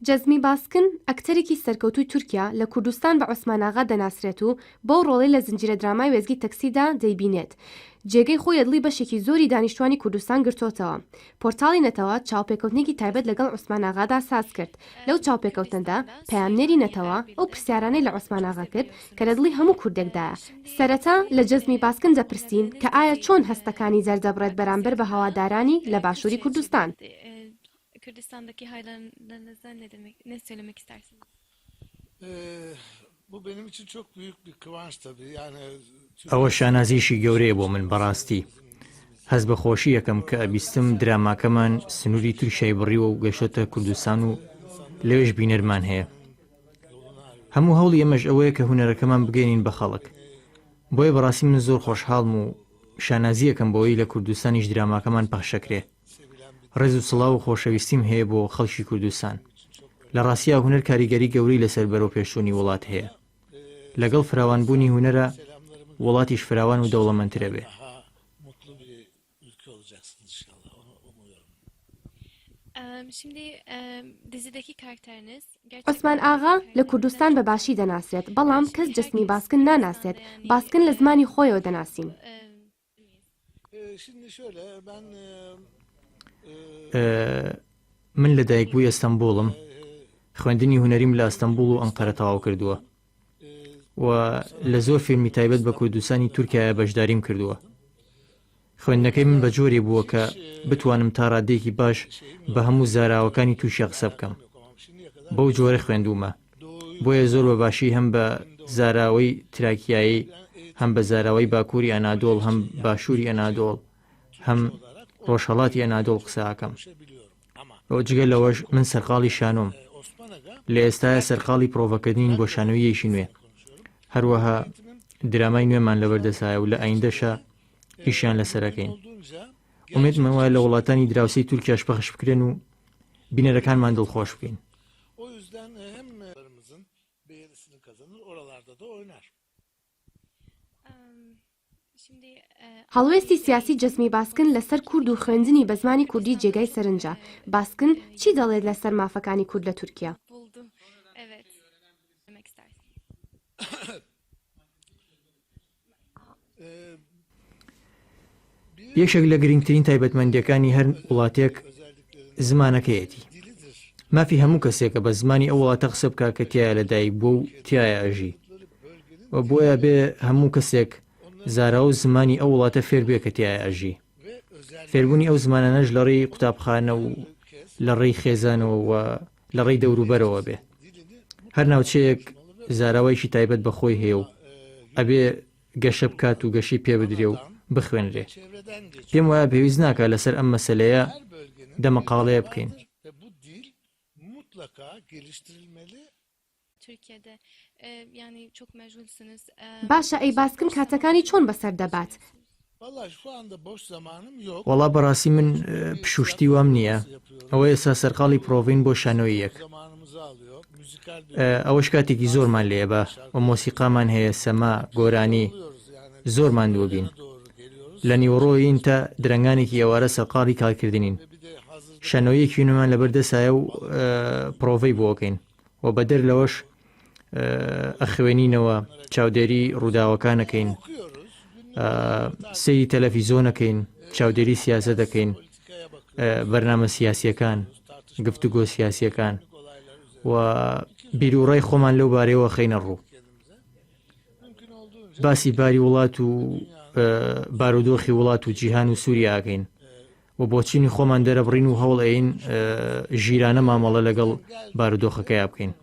جەزمی باسکن، ئەکتەرێکی سەرکەوتووی تورکیا، لە کوردستان بە عوسمان ئاغا دەناسرێت و بەو ڕۆڵەی لە زنجیرە درامای وێستگەی تەکسیدا دەیبینێت، جێگەی خۆی لە دڵی بەشێکی زۆری دانیشتوانی کوردستان گرتۆتەوە. پۆرتاڵی نەتەوە چاوپێکەوتنێکی تایبەت لەگەڵ عوسمان ئاغادا سازکرد. لەو چاوپێکەوتنەدا پەیامنێری نەتەوە ئەو پرسیارانەی لە عوسمان ئاغا کرد کە لە دڵی هەموو کوردێکدایە. سەرەتا لە جەزمی باسکن دەپرسین کە ئایا چۆن هەستەکانی دەردەبڕێت بەرامبەر بە هەوادارانی لە باشووری کوردستان؟ Kürdistan'daki hayranlarınıza ne demek, ne söylemek istersiniz? Bu benim için çok büyük bir kıvanç tabii. Yani ئەوە شانازییەکی گەورەیە بۆ من بەڕاستی هەست بە خۆشی ئەکەم کە ئەبیستم دراماکەمان سنووری تورکیای بڕیوە و گەشتۆتە کوردستان و لەوێش بینەرمان هەیە هەموو هەوڵی ئێمەش ئەوەیە کە هونەرەکەمان بگەێنین بە خەڵک بۆیە بەڕاستی من زۆر خۆشحاڵم و شانازیەکەم بەوەی لە کوردستانیش دراماکەمان پەخشەکرێ ڕێز و سڵاو و خۆشەویستیم هەیە بۆ خەڵکی کوردستان. لە ڕاستیا هونەر کاریگەری گەورەی لەسەر بەرەوپێشچوونی وڵات هەیە. لەگەڵ فراوانبوونی هونەرا وڵاتیش فراوان و دەوڵەمەندتر ئەبێ. عوسمان ئاغا لە کوردستان بە باشی دەناسرێت، بەڵام کەس جەسمی باسکن ناناسێت، باسکن لە زمانی خۆیەوە دەناسین. من لە دایکبووی ئەستەنبوڵم، خوێندنی هونەریم لە ئەستەنبوڵ و ئەنقەرە تەواو کردووە و لە زۆر فیلمی تایبەت بە کوردستانی تورکایە بەشداریم کردووە. خوێندنەکەی من بە جۆرێ بووە کە بتوانم تا ڕادەیەکی باش بە هەموو زاراوەکانی تورکیا قسە بکەم. بەو جۆرە خوێندوومە. بۆیە زۆر بە باشی هەم بە زاراوەی تراکیایی، هەم بە زاراوەی باکووری ئەنادۆڵ، هەم باشووری ئەنادۆڵ، هەم ڕۆژهەڵاتی ئەنادۆڵ قسە ئەکەم. جگە لەوەش من سەرقاڵی شانۆم. لە ئێستایا سەرقاڵی پرۆڤەکردنین بۆ شانۆییەکی نوێ. هەروەها درامای نوێمان لەبەردەستایە و لە ئایندەشا ئیشیان لەسەرەکەین. ئومێدمان وایە لە وڵاتانی دراوسێی تورکیاش پەخش بکرێن و بینەرەکانمان دڵخۆش بکەین. هەڵوێستی سیاسی جەزمی باسکن لەسەر کورد و خوێندنی بە زمانی کوردی جێگای سەرنجە، باسکن چی دەڵێت لەسەر مافەکانی کورد لە تورکیا؟ یەکێک لە گرنگترین تایبەتمەندییەکانی هەر وڵاتێک زمانەکەیەتی. مافی هەموو کەسێکە بە زمانی ئەو وڵاتە قسە بکا کە تیایا لەدایک بووە و تیایا ئەژی و بۆیە بێ هەموو کەسێک زاراوە و زمانی ئەو وڵاتە فێر بێ کە تیایا ئەژی. فێربوونی ئەو زمانانەش لە ڕێی قوتابخانە و لە ڕێی خێزانەوە و لە ڕێی دەوروبەرەوە بێ. هەر ناوچەیەک زاراوەیەکی تایبەت بە خۆی هەیە و ئەبێ گەشە بکات و گەشەی پێ بدرێ و بخوێنرێ. پێم وایە پێویست ناکا لەسەر ئەم مەسەلەیە دەمەقاڵێ بکەین. باشە ئەی باسکن کاتەکانی چۆن بەسەر دەبات؟ وەڵا بەڕاستی من پشوو شتی وام نییە ئەوە ئێستا سەرقاڵی پرۆڤین بۆ شانۆییەک ئەوەش کاتێکی زۆرمان لێیە بە و مۆسیقامان هەیە سەما گۆرانی زۆر ماندووە بین لە نیوەڕۆین تا درەنگانێکی ئێوارە سەرقاڵی کارکردنین شانۆیەکی نوێمان لەبەر دەسایە و پرۆڤەی بۆکەین و بەدەر لەوەش ئەخوێنینەوە چاودێری ڕووداوەکانەکەین سەیری تەلەفیزۆنەکەین چاودێری سیاسە دەکەین بەرنامە سیاسیەکان گفتوگۆ سیاسیەکان و بیرروڕای خۆمان لەو بارەیەوە خەینە ڕوو باسی باری وڵات و بارودۆخی وڵات و جیهان و سووریاکەین و بۆچینی خۆمان دەرەبڕین و هەوڵ ئەین ژیرانە مامەڵە لەگەڵ بارودۆخەکەیا بکەین.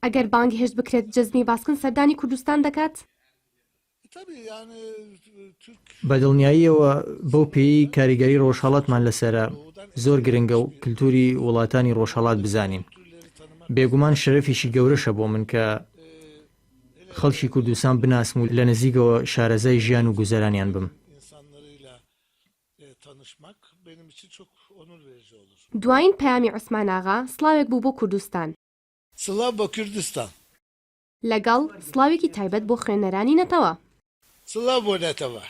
ئەگەر بانگهێشت بکرێت جەزمی باسکن سەردانی کوردستان دەکات؟ بە دڵنیاییەوە بەو پێیەی کاریگەری ڕۆژهەڵاتمان لەسەرە زۆر گرنگە و کلتوری وڵاتانی ڕۆژهەڵات بزانین. بێگومان شەرەفێکی گەورەشە بۆ من کە خەڵکی کوردستان بناسم و لە نزیکەوە شارەزای ژیان و گوزەرانیان بم. دوایین پەیامی عوسمان ئاغا سڵاوێک بوو بۆ کوردستان. سڵاو بۆ کوردستان. لەگەڵ سڵاوێکی تایبەت بۆ خوێنەرانی نەتەوە. سڵاو بۆ نەتەوە.